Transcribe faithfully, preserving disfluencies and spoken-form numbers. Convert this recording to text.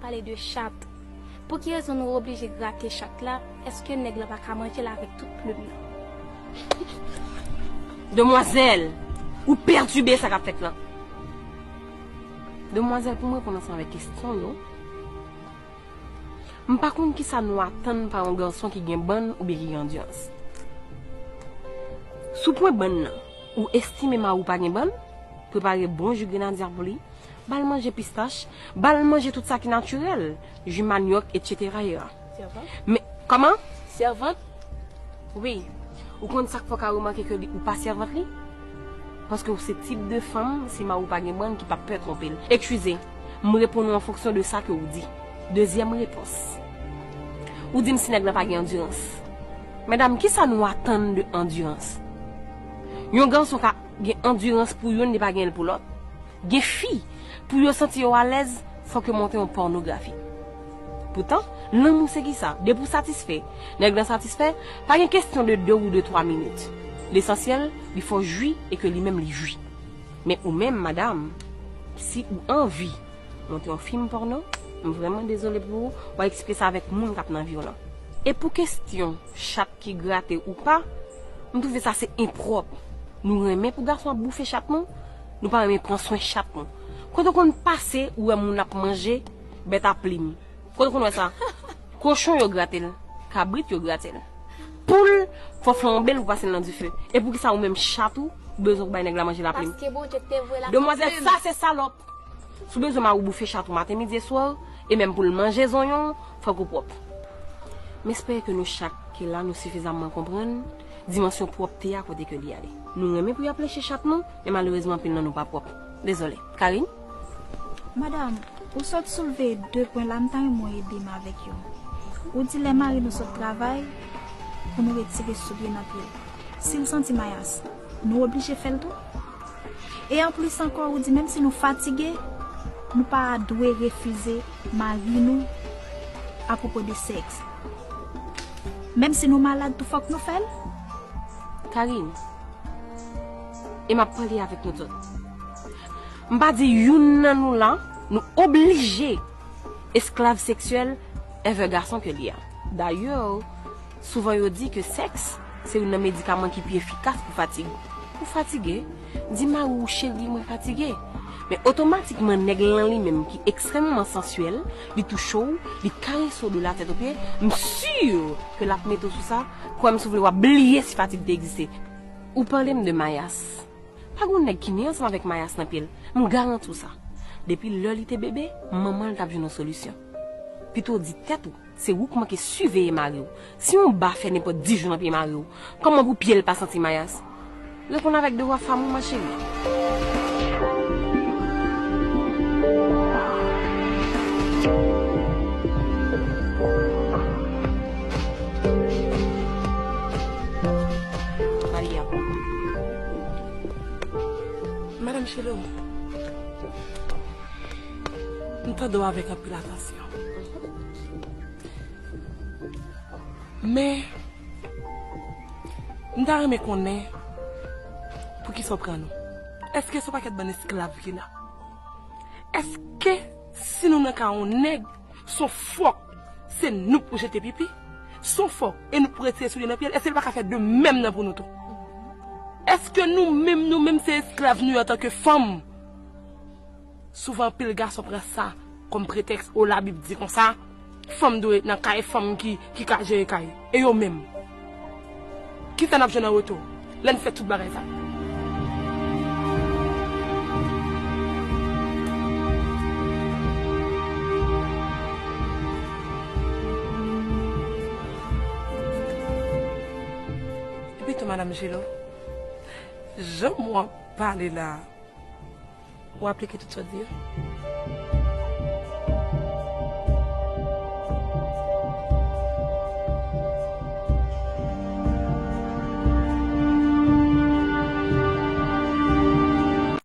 Pale de chat. Pou ki rezon nou oblije grate chat la? Èske nèg la pa ka manje l avèk tout plim nan? Demwazèl, ou pètibe sa k ap fèt lan. Demwazèl, pou m reponn ansanm avèk kesyon yo, m pa konn kisa nou atann pa yon gason ki gen bann oubyen ki gen andirans. Sou pwen bann nan, ou estime mari w pa gen bann, prepare bon ji grenadya pou li, ba l manje pistach, ba l manje tout sa ki natirèl, ji manyòk, etsetera. Sèvant? Men, kòman? Sèvant? Wi. Ou konn sa k fè w ka remake ke li, ou pa sèvant li? Paske ou se tip de fanm, si mari w pa gen bann, ki p ap pè twonpe l. Eskize, m reponn ou an fonksyon de sa ke ou di. Dezyèm repons. Ou di m si nèg lan pa gen andirans. Medam, kisa nou atann de andirans? Yon gason ka gen andirans pou youn, li pa gen l pou lòt. Gen fi, pou yo santi yo alèz, fòk yo montre yon pònografi. Poutan, lanmou se kisa? Depi w satisfè, nèg lan satisfè, pa gen kesyon de de ou de twa minit. Lesansyèl, li fè w jwi e ke li menm li jwi. Men ou menm, madam, si ou anvi montre yon fim pòno, m vrèman dezole pou ou, w a eksplike sa avèk moun k ap nan vi w lan. E pou kesyon chat ki grate ou pa, m twouve sa se enpwòp. Nou renmen pou gason ap boufe chat nou, nou pa renmen pran swen chat nou. Kote w konn pase, ou wè moun ap manje bèt a plim? Kote w konn wè sa? Kochon yo grate l, kabrit yo grate l. Poul, fò flanbe l pou pase l nan dife. E poukisa ou menm chat ou, ou bezwen pou bay nèg la manje laplim? Paske Bondye te voye l ak yon plim. Demwazèl, sa se salòp. Si w bezwen mari w boufe chat ou maten, midi e swa, e menm pou l manje zonyon, fòk ou pwòp. M espere ke nou chak ki la, nou sifizamman konprann dimansyon pwòpte a kote ke li ale. Nou renmen pou y ap leche chat nou, men malerezman anpil nan nou pa pwòp. Dezole. Karine? Madam, ou sot soulve de pwen la, m ta renmen w ede m avèk yo. Ou di lè mari nou sot travay, pou nou retire soulye nan pye l. Si l santi mayas, nou oblije fè l tou. E anplis ankò, ou di menm si nou fatige, nou pa dwe refize mari nou apwopo de sèks. Menm si nou malad tou, fòk nou fè l. Karine, e m ap pale avèk nou tout. M pa di youn nan nou la, nou oblije esklav seksyèl envè gason ke li a. Dayè, souvan yo di ke sèks se youn nan medikaman ki pi efikas pou fatig. Ou fatige, di mari w, cheri, mwen fatige. Men otomatikman, nèg lan li menm ki ekstrèmeman sansyèl, li touche w, li karese w de la tèt o pye, m si ke l ap mete w sou sa, kwè m si w vle w ap bliye si fatig te egziste. Ou pale m de mayas. Pa gon nèg ki ni ansanm avèk mayas nan pye l. M garanti w sa. Depi lè li te bebe, manman l t ap jwenn yon solisyon. Pito w di tèt ou, se ou k manke siveye mari w. Si yon ba fè nenpòt dis jou nan pye mari w, kòman pou pye l pa santi mayas? Reponn avèk devwa fanm ou, ma chérie. Maria. Madame Chelo, m tande w avèk anpil atansyon. Men, m ta renmen konnen poukisa w pran nou. Èske se yon pakèt bann esklav ki la? Èske si nou nan ka yon nèg, se yon fòk se nou pou jete pipi? Se yon fòk e nou pou retire soulye nan pye l? Èske l pa ka fè de menm nan pou nou tou? Èske nou menm, nou menm se esklav nou ye antanke fanm? Souvan anpil gason pran sa kòm pretèks, o Labib di konsa, fanm dwe ret nan kay, fanm ki, ki ka jere kay. E yo menm? Kisa n ap jwenn an retou lè n fè tout bagay sa? Epi tou, Madame Gelo, jan w ap pale la, ou aplike tout sa w di yo?